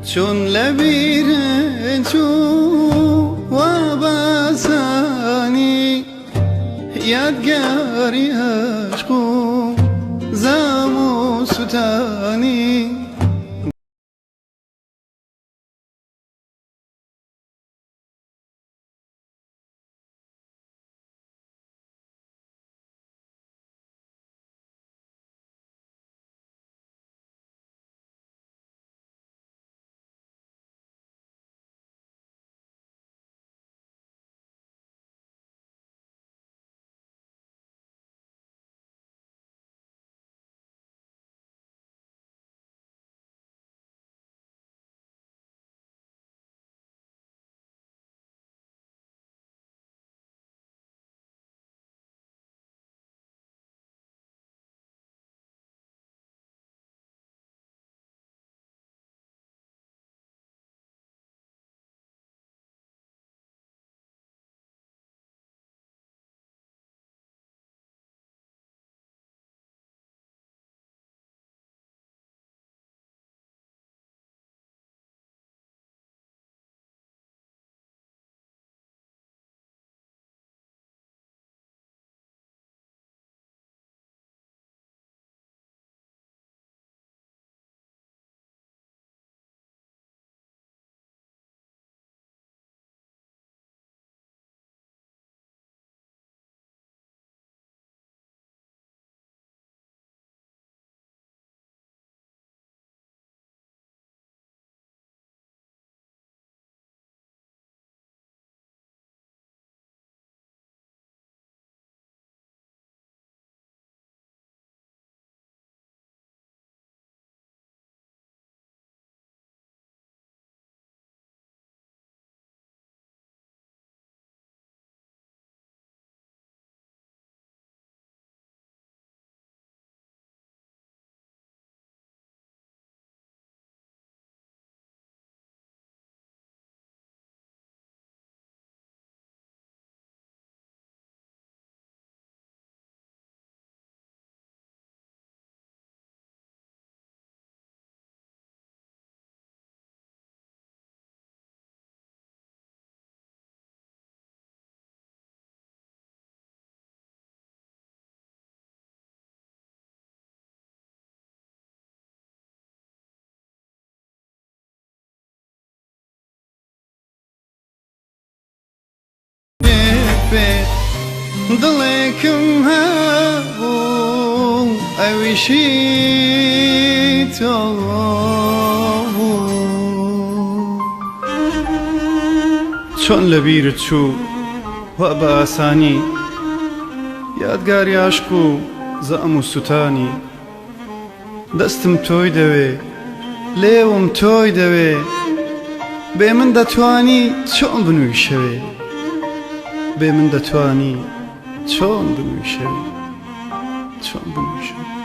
چۆن لەبیرت چوو وا بە ئاسانی یادگاری عەشق و زام و سوتانی. دڵێکم هەبوو ئەویشی تۆ بوو. چۆن لەبیرت چوو وا بە ئاسانی یادگاری عەشق و زام و سوتانی. دەستم تۆی دەوێ لێوم تۆی دەوێ بێ من دەتوانی چۆن بنووی شەوێ بێ من دەتوانی چۆن بنووی شەوێ چۆن بنووی شەوێ.